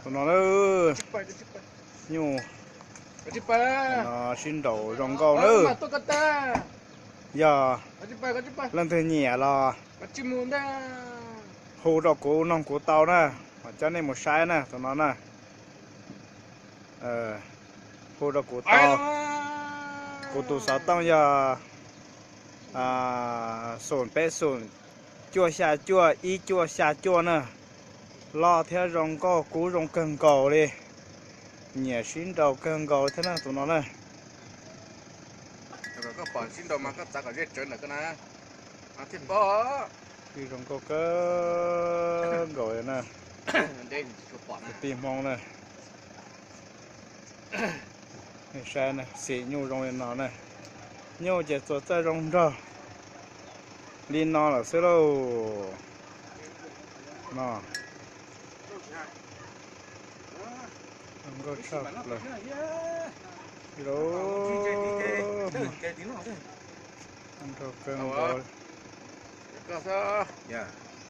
Tus no na, nyuj no sib nraus zoo nkauj na. Yog leej twg nyiam los hu rau kuv noog kuv tau na, mam coj nej mus saib na tus no na. Hu rau kuv tau. Kuv tus xov tooj yog xoom peb xoom cuaj xya cuaj ib cuaj xya cuaj na. Loj thiab zoo nkauj kub zoo kawg nkaus li. Nyiam sib nraus kawg nkaus thiab na tus no na. Koj pom sib nraus mas koj txav kom zej tsawv ntawm koj na, thiaj pom. Zoo nkauj kawg nkaus li na. Kwv tij Hmoob na, saib na, xim nyuj zoo li no na. Nyuj ces txuas txawj zoo nraug li no lawm xwb lauj. No, zoo nkauj tshaj plaws. Nraug kawg nkaus.